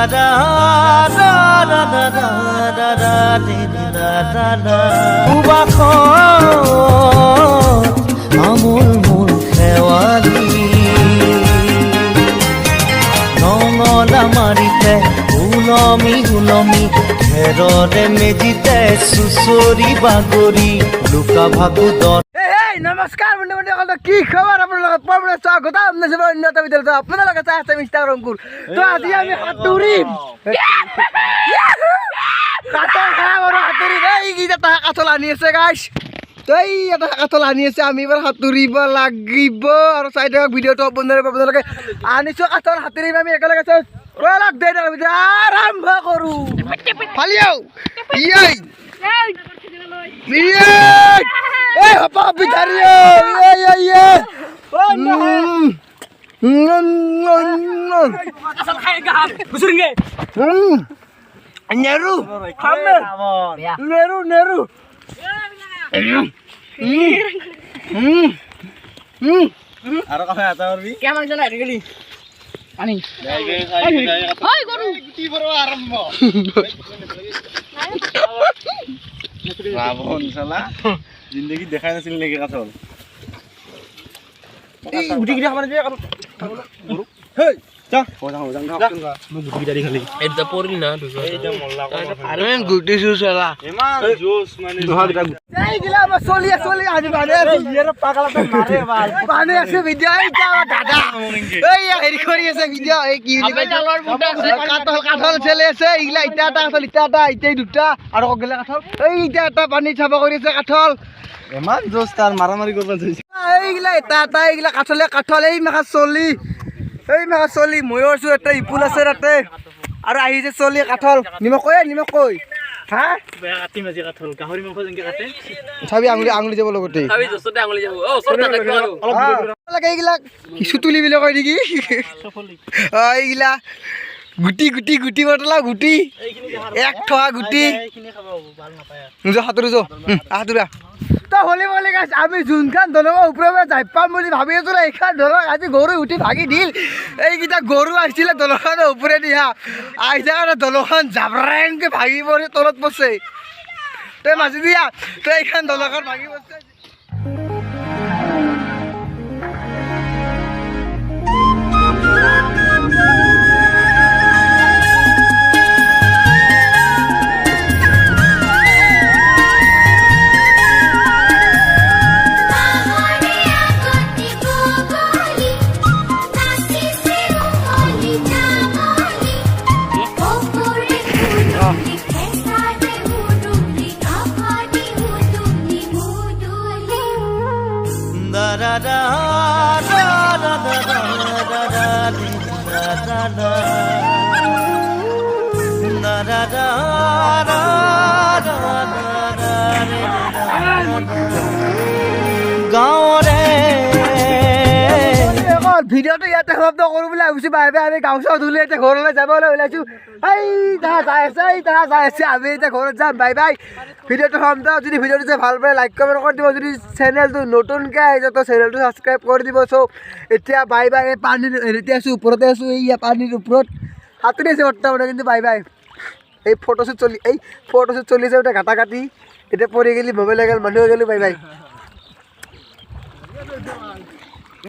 da da da da da da da da da সুবাসত আমোল মোৰ শেৱালি নঙলা মাৰিতে ওলমি ওলমি খেৰৰে মেজিতে চুচৰি বাগৰি লুকা ভাকু দৰ। এই নমস্কাৰ বন্ধু বান্ধৱীসকল, কি খবৰ আপোনালোকৰ? পৰমে স্বাগতম জনাইছোঁ অন্য এটা ভিডিঅ'ত। আপোনালোকে চাই আছে মিষ্টাৰ অংকুৰ। তো আজি আমি সাঁতুৰিম, কাঠল খাম আৰু সাঁতুৰিম। এইকেইটা এটা কাঠল আনি আছে গাইছ। তো এই এটা কাঠল আনি আছে, আমি এবাৰ সাঁতুৰিব লাগিব। আৰু চাই থাকক ভিডিঅ'টো বন্ধুৰে। আপোনালোকে আনিছোঁ কাঠল, সাঁতুৰিম আমি একেলগে। চাই ব'লক দে, আৰম্ভ কৰোঁ। ফালিয়াও ইয়ে ইয়ে, এই হপা পিঠাৰি ইয়ে ইয়ে ইয়ে। নেৰু নেৰু নেৰু। আৰু কথা এটা পাৰবি। কেমন জানা গেলি পানি আৰম্ভ ৰাৱণ চালা জিন্দগী দেখাই নাছিল নেকি কাঠল? গুটিকেইটা খাব নিদিয়ে। হেই যা। এটা পড়লি না? গুটি চুচলা। ইমান জোচ মানে। এইগিলা আমাৰ চলি চলি আজি মানে মানে আছে ভিডিঅ। এই আমাৰ দাদা এই হেৰি কৰি আছে ভিডিঅ। এই কি বুলি কয়, কাঠল কাঠল চেলে আছে। এইগিলা ইটা এটা কাঠল, ইটা এটা, ইটাই দুটা আৰু গিলা কাঠল। এই ইটা এটা পানী চাফা কৰি আছে কাঠল। ইমান জোচ তাৰ, মাৰামাৰি কৰিব ধৰিছে। এইগিলা এটা এটা এইগিলা কাঠলে কাঠল। এই মাখা চলি, এই মাখা চলি। ময়ো আছো এটা ইপুল আছে তাতে আৰু আহিছে চলি কাঠল। নিমখ কৈ, নিমখ কৈ। হা চাবি, আঙুলি আঙুলি যাব লগতে। এইগিলা চুতুলি বুলি কয় নেকি? এইগিলা গুটি গুটি গুটি বটলা গুটি, এক থোৱা গুটি। সাঁতুৰি যো, সাঁতুৰা। তো হলি বলি গাইছ, আমি যোনখন দলঙৰ ওপৰে যাই পাম বুলি ভাবি আছো, এইখন দলং আজি গৰু উঠি ভাগি দিল। এইকেইটা গৰু আহিছিলে দলংখনৰ ওপৰেদি, হা আহি থকা দলংখন জাবৰেংকৈ ভাগি পৰি তলত পৰছে। তই মাজে দিয়া, তই এইখন দলংখন ভাগি পৰছে। da da da da da da da da da da da da da গাঁৱৰে। ভিডিঅ'টো ইয়াতে সমাপ্ত কৰোঁ বুলি ভাবিছোঁ। Bye bye. আমি গাঁও চাওঁ ধুলি এতিয়া ঘৰলৈ যাবলৈ ওলাইছোঁ। এই তাহা যাই আছে, এই তাহা যাই আছে। আমি এতিয়া ঘৰত যাম। Bye bye. ভিডিঅ'টো সমাপ্ত। যদি ভিডিঅ'টো চাই ভাল পায়, লাইক কমেণ্ট কৰি দিব। যদি চেনেলটো নতুনকৈ আহিছে, তো চেনেলটো ছাবস্ক্ৰাইব কৰি দিব। চ' এতিয়া বাই বাই। এই পানীৰ হেৰিতে আছোঁ, ওপৰতে আছোঁ। এই পানীৰ ওপৰত সাঁতুৰি আছে বৰ্তমানে কিন্তু। Bye bye. এই ফটোশ্বুট চলি, এই ফটোশ্বুট চলিছে। এতিয়া ঘাটা কাটি এতিয়া পৰি গ'লি, মোবাইল গ'ল, মানুহ গ'লো। Bye bye.